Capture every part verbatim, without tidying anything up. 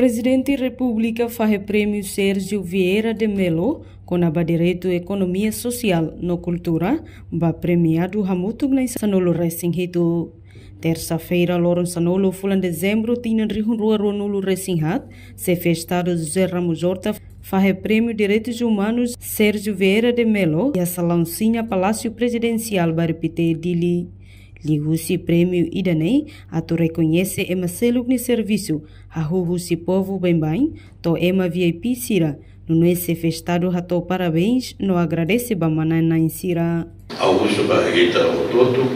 Prezidente Repúblika fahe prémiu Sérgio Vieira de Mello kona-ba direitu ekonomia, sosiál no kultura ba premiadu hamutuk na'in sanulu resin hitu. Tersa-feira, loron sanulu fulan Dezembru, tinan rihun rua ruanulu resin haat, Xefe Estadu José Ramos Horta fahe prémiu direitus umanus Sérgio Vieira de Mello iha salaun sina Palásiu Prezidensiál Bairru Pité, Dili. Liuhusi prémiu ida-ne'e atu rekoñese ema seluk nia servisu, hahú husi povu baibain to'o ema V I P sira, nune'e Xefe Estadu hato'o parabéns no agradese ba manán-na'in sira. Ha'u husu ba ita hotu-hotu,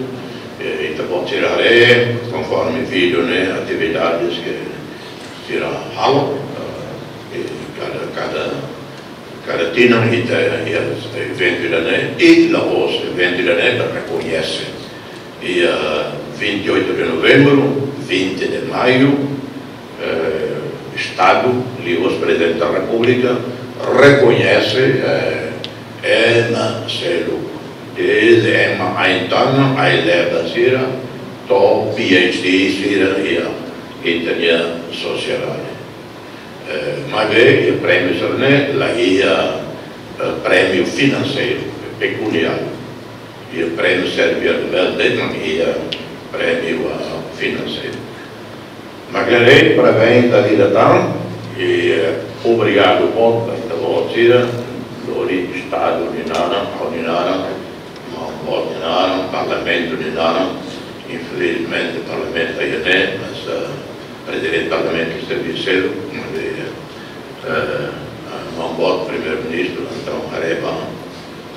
eh, ita-boot sira haree, konforme vídeo ne'e, atividades ke sira halo, eh, kada, kada, kada tinan ita iha eventu ida-ne'e, i la'ós eventu ida-ne'e, para rekoñese. Dia vinte e oito de novembro, vinte de maio, eh, Estadu, liuhusi Prezidente da Repúblika, rekoñese, eh, ema seluk. Desde ema ain-tanan, ain-leba sira, to'o P H D sira iha ita-nia sosiedade. Eh, maibé, iha prémiu sira-ne'e, la iha, eh, prémiu finanseiru, pekuniáriu. Iha prémiu Sérgio Vieira de Mello, la iha prémiu, ah, finanseiru. Maibé, parabéns dala ida tan, i, eh, obrigadu boot ba ita-boot sira, lori Estadu nia naran, ha'u-nia naran, maun-boot nia naran, Parlamentu nia naran, infelizmente Parlamentu la iha ne'e, mas, eh, Prezidente Parlamentu servisu, mas, eh, eh, maun-boot Primeiru-Ministru, entaun haree ba,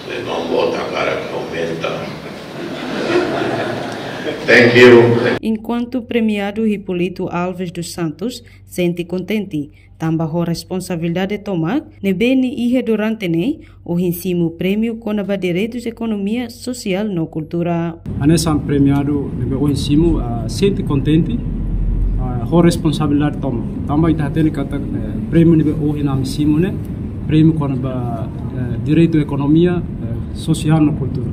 se maun-boot hakarak aumenta. Thank you. Enkuantu premiadu Hipólito Alves dos Santos sente kontente tanba ho responsabilidade tomak ne'ebé nia iha durante ne'e, ohin simu prémiu kona-ba direitus ekonomia, sosiál no kultura. Hanesan premiadu ne'ebé ohin simu, ah, sente kontente, ah, ho responsabilidade tomak. Tanba ita hatene katak, eh, prémiu ne'ebé ohin ami simu ne'e, prémiu kona-ba, eh, direitu ekonomia, eh, sosiál no kultura.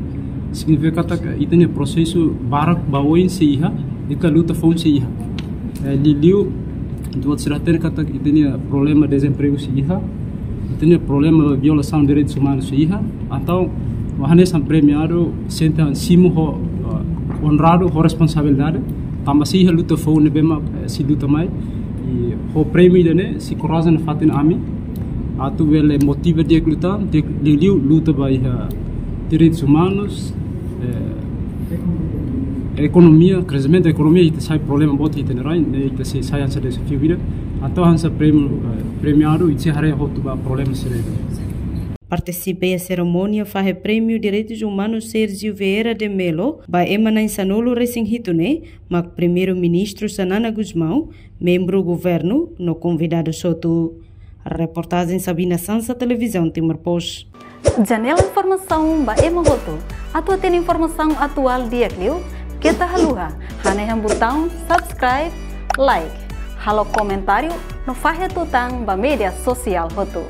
Signifika katak, eh, ita-nia prosesu barak ba oin sei iha, ita luta foun sei iha. Eh, liuliu, ita-boot sira hatene katak ita-nia problema dezempregu sei iha, ita-nia problema violasaun direitus umanus sei iha, entaun, hanesan premiadu sente simu ho, eh, onradu, ho responsabilidade, tanba sei iha luta foun ne'ebé mak, eh, sei luta mai, i ho prémiu ida-ne'e sei enkoraja nafatin ami, atu bele motiva di'ak liután, di'ak liuliu luta ba iha direitus umanus, eh, ekonomia, kreximentu ekonomia, ita sai problema boot iha ita-nia rain, ne'e ita sei sai hanesan dezafiu ida. Entaun hanesan prémiu, eh, premiadu, ita sei haree hotu ba problema sira-ne'e. Partisipa iha serimónia fahe prémiu direitus umanus Sérgio Vieira de Mello ba ema na'in sanulu resin hitu ne'e, mak Primeiru-Ministru Xanana Gusmão, membru governu no konvidadu hotu. Reportajen Sabina Sansa, Televizaun Timor Post. Janela informasaun ba ema hotu. Atu hatene informasaun atuál di'ak liu, keta haluha hanehan butaun subscribe, like, halo komentáriu no fahe tutan ba média sosiál hotu.